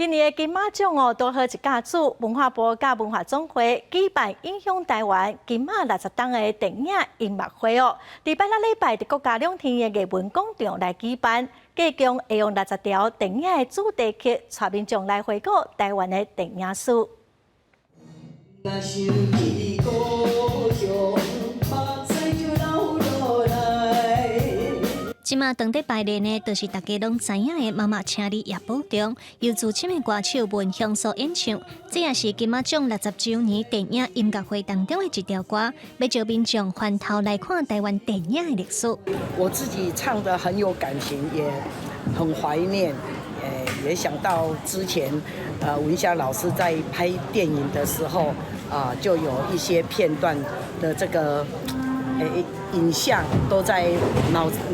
今年的金馬獎哦，拄好一甲子，文化部佮文化總會舉辦影響臺灣金馬60冬的電影音樂會哦。禮拜六禮拜佇國家兩廳院的藝文廣場來舉辦，計共會用60條電影的主題曲，帶民眾來回顧臺灣的電影史。若想起故鄉，目屎就流落來。這馬當佇排練的，就是大家攏知影的《媽媽請你也保重》，由資深的歌手文香所演唱。這也是金馬獎60週年電影音樂會當中的一條歌，欲招民眾翻頭來看臺灣電影的歷史。我自己唱得很有感情，也很懷念，也想到之前，文夏老師在拍電影的時候，啊，就有一些片段的這個影像都在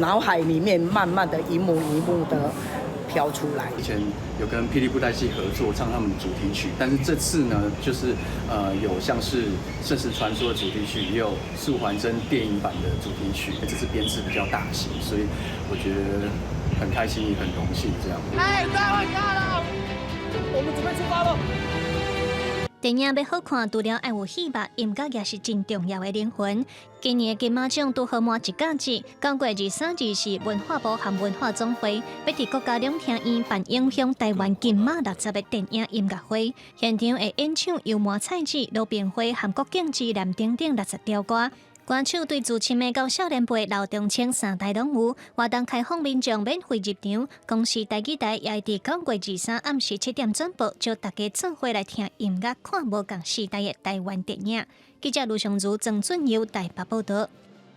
腦海裡面慢慢的一幕一幕的飄出來。以前有跟霹靂布袋戲合作唱他們的主題曲，但是這次呢，就是有像是《聖石傳說》的主題曲，也有《素還真》電影版的主題曲，這次編制比較大型，所以我覺得很開心，也很榮幸這樣。哎，大家了，我們準備出發了。電影欲好看，除了愛有戲肉，音樂也是真重要的靈魂。今年的金馬獎拄好滿一甲子，9月23、24，文化部和文化總會欲佇國家兩廳院辦影響臺灣金馬60的電影音樂會，現場會演唱由麻菜子、魯冰花和郭景之南等等60條歌。歌手對資深的到少年輩老中青三代攏有，活動開放民眾免費入場，公視台語台也會佇9月23暗時7點轉播，招大家做伙來聽音樂，看無仝時代的臺灣電影。記者盧尚如、曾俊佑台北報導。